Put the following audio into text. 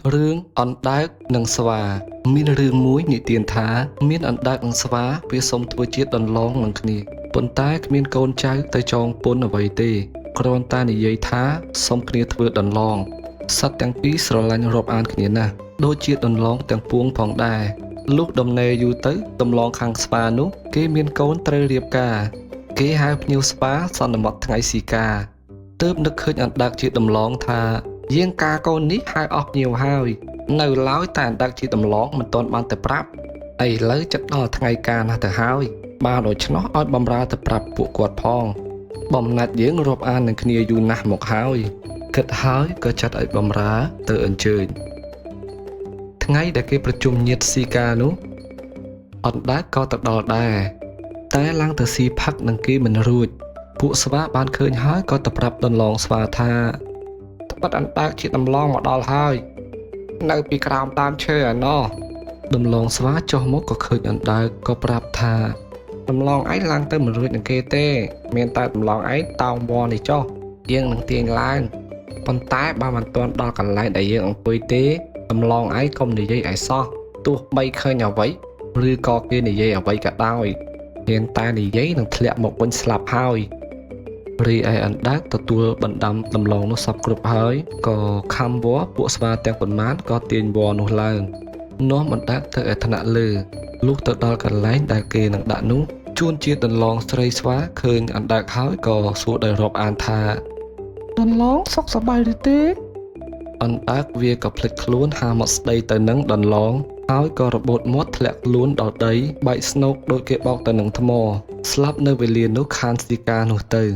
រឿងអណ្ដើកនិងស្វា មានរឿងមួយនិទានថា មានអណ្ដើកនិងស្វាវាសុំធ្វើជាដន្លងនឹងគ្នាប៉ុន្តែគ្មានកូនចៅទៅចងពន្ធអ្វីទេគ្រាន់តែនិយាយថាសុំគ្នាធ្វើដន្លងសត្វទាំងពីរស្រឡាញ់រាប់អានគ្នាណាស់ដូចជាដន្លងទាំងពួងផងដែរលុះដំណេរយូរទៅដំឡងខាងស្វានោះគេមានកូនត្រូវរៀបការគេហៅភ្ញៀវស្វាសន្មត់ថ្ងៃស៊ីការទើបនឹកឃើញអណ្ដើកជាដំឡងថា យាងការកូននេះហៅអស់ភ្ញៀវហើយនៅឡើយតែអណ្ដើកជាដំឡងមិនទាន់បានទៅប្រាប់ឥឡូវចិត្តដល់ថ្ងៃការណាស់ទៅហើយបានដូច្នោះឲ្យបំរើទៅប្រាប់ពួកគាត់ផង បំណាច់យើងរាប់អាននឹងគ្នាយូរណាស់មកហើយគិតហើយក៏ចាត់ឲ្យបំរើទៅអញ្ជើញថ្ងៃដែលគេប្រជុំញាតិស៊ីការនោះអណ្ដើកក៏ទៅដល់ដែរតែឡើងទៅស៊ីផឹកនឹងគេមិនរួចពួកស្វាបានឃើញហើយក៏ទៅប្រាប់ដន្លងស្វាថា ត្បិតអណ្ដើកជាដំឡងមកដល់ហើយ នៅពីក្រោមដើមឈើឯណោះដំឡងស្វាចុះមកក៏ឃើញអណ្ដើកក៏ប្រាប់ថាដំឡងឯងឡើងទៅមិនរួចនឹងគេទេ មានតែដំឡងឯងតោងវនេះចុះយើងនឹងទាញឡើងប៉ុន្តែបើមិនទាន់ដល់កន្លែងដែលយើងអង្គុយទេដំឡងឯងកុំនិយាយឲ្យសោះទោះបីឃើញអ្វីឬក៏គេនិយាយអ្វីក៏ដោយមានតែនិយាយនឹងធ្លាក់មកវិញស្លាប់ហើយ រីឯអណ្ដើកទទួលបណ្ដាំដំឡងនោះសពគ្រប់ហើយក៏ខំវល្លិពួកស្វាទាំងប៉ុន្មានក៏ទាញវល្លិនោះឡើងនាំអណ្ដើកទៅឯថ្នាក់លើលុះទៅដល់កន្លែងដែលគេនឹងដាក់នោះជួនជាដន្លងស្រីស្វាឃើញអណ្ដើកហើយក៏សួរដោយរាប់អានថាដន្លងសុខសប្បាយឬទេអណ្ដើកវាក៏ភ្លេចខ្លួនហាមកស្ដីទៅនឹងដន្លងហើយក៏របូតមាត់ធ្លាក់ខ្លួនដល់ដីបែកស្នូកដូចគេបោកទៅនឹងថ្មស្លាប់នៅវេលានោះខានស៊ីកានោះទៅ។